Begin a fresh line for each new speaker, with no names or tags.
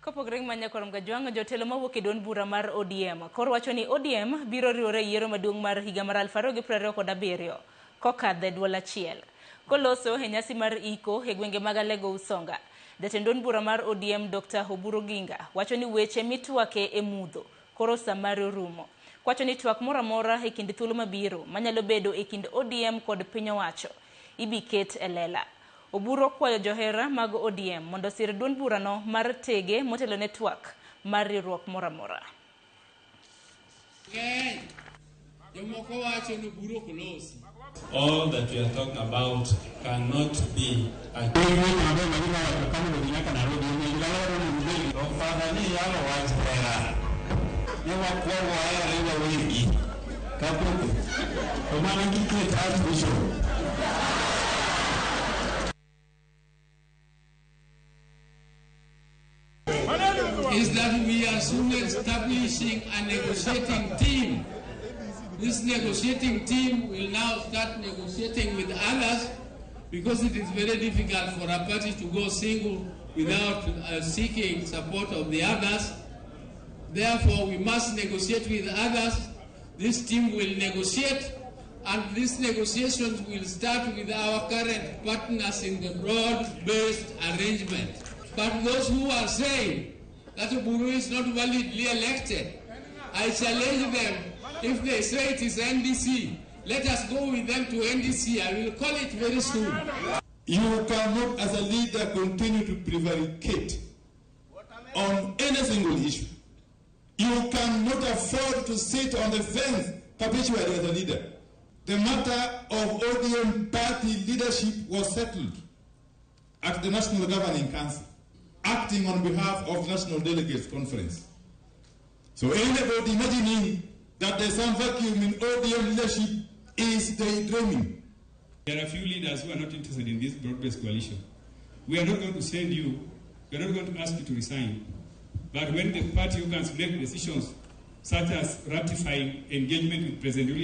Kopogore gi manya Korom Kajwang', jotelo mawuok e duond bura mar ODM koro wacho ni ODM biro riwore e yiero maduong' mar higa mar 2027 kokadho e duol achiel. Koloso e nyasi mar iko e gwenge mag Alego Usonga, jatend duond bura mar ODM Dr. Oburu Oginga wacho ni weche mitwake e mudho koro saa mare orumo. Kwacho ni twak moro amora e kind thuolo mabiro manyalo bedo e kind ODM kod piny owacho ibi ket e lela. Oburu okwayo johera mag ODM mondo osir duond burano mar tege motelo ne twak mar riwruok moro amora.
Jomoko wacho ni Oburu ok losi.
All that we are talking about cannot be a
Is that we are soon establishing a negotiating team. This negotiating team will now start negotiating with others because it is very difficult for a party to go single without seeking support of the others. Therefore, we must negotiate with others. This team will negotiate, and these negotiations will start with our current partners in the broad-based arrangement. But those who are saying that Oburu is not validly elected, I challenge them. If they say it is NDC, let us go with them to NDC. I will call it very soon.
You cannot, as a leader, continue to prevaricate on any single issue. You cannot afford to sit on the fence perpetually as a leader. The matter of ODM party leadership was settled at the National Governing Council, acting on behalf of the National Delegates Conference. So anybody imagining that there's some vacuum in ODM leadership is daydreaming.
There are a few leaders who are not interested in this broad-based coalition. We are not going to send you, we are not going to ask you to resign. But when the party organs make decisions, such as ratifying engagement with President William